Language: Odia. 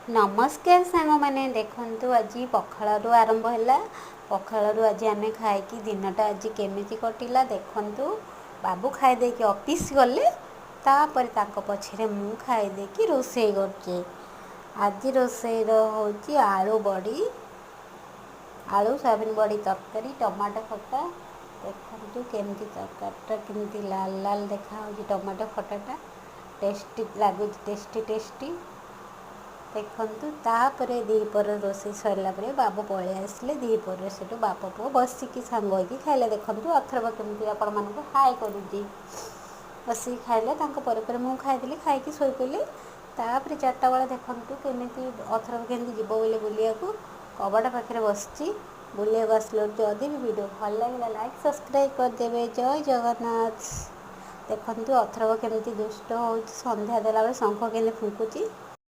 ନମସ୍କାର ସାଙ୍ଗମାନେ, ଦେଖନ୍ତୁ ଆଜି ପଖାଳରୁ ଆରମ୍ଭ ହେଲା। ପଖାଳରୁ ଆଜି ଆମେ ଖାଇକି ଦିନଟା ଆଜି କେମିତି କଟିଲା ଦେଖନ୍ତୁ। ବାବୁ ଖାଇଦେଇକି ଅଫିସ୍ ଗଲେ, ତାପରେ ତାଙ୍କ ପଛରେ ମୁଁ ଖାଇଦେଇକି ରୋଷେଇ କରୁଛି। ଆଜି ରୋଷେଇର ହେଉଛି ଆଳୁ ବଡ଼ି, ଆଳୁ ସୋୟାବିନ୍ ବଡ଼ି ତରକାରୀ, ଟମାଟୋ ଖଟା। ଦେଖନ୍ତୁ କେମିତି ତରକାରୀଟା କେମିତି ଲାଲ ଲାଲ ଦେଖାହେଉଛି। ଟମାଟୋ ଖଟାଟା ଟେଷ୍ଟି ଲାଗୁଛି, ଟେଷ୍ଟି ଟେଷ୍ଟି। ଦେଖନ୍ତୁ, ତାପରେ ଦ୍ୱିପହର ରୋଷେଇ ସରିଲା ପରେ ବାବୁ ପଳେଇ ଆସିଲେ। ଦ୍ୱିପହରରେ ସେଠୁ ବାପ ପୁଅ ବସିକି ସାଙ୍ଗ ହେଇକି ଖାଇଲେ। ଦେଖନ୍ତୁ ଅଥର୍ବ କେମିତି ଆପଣମାନଙ୍କୁ ହାଏ କରୁଛି। ବସିକି ଖାଇଲେ, ତାଙ୍କ ପରେ ପରେ ମୁଁ ଖାଇଦେଲି। ଖାଇକି ଶୋଇପଡ଼ିଲି। ତାପରେ 4ଟା ବେଳେ ଦେଖନ୍ତୁ କେମିତି ଅଥର୍ବ କେମିତି ଯିବ ବୋଲି ବୁଲିବାକୁ କବାଟ ପାଖରେ ବସିଛି। ବୁଲିବାକୁ ଆସିଲେ। ଯଦି ବି ଭିଡ଼ିଓ ଭଲ ଲାଗିଲା, ଲାଇକ୍ ସବସ୍କ୍ରାଇବ୍ କରିଦେବେ। ଜୟ ଜଗନ୍ନାଥ। ଦେଖନ୍ତୁ ଅଥର୍ବ କେମିତି ଦୁଷ୍ଟ ହେଉଛି। ସନ୍ଧ୍ୟା ଦେଲାବେଳେ ଶଙ୍ଖ କେମିତି ଫୁଙ୍କୁଛି।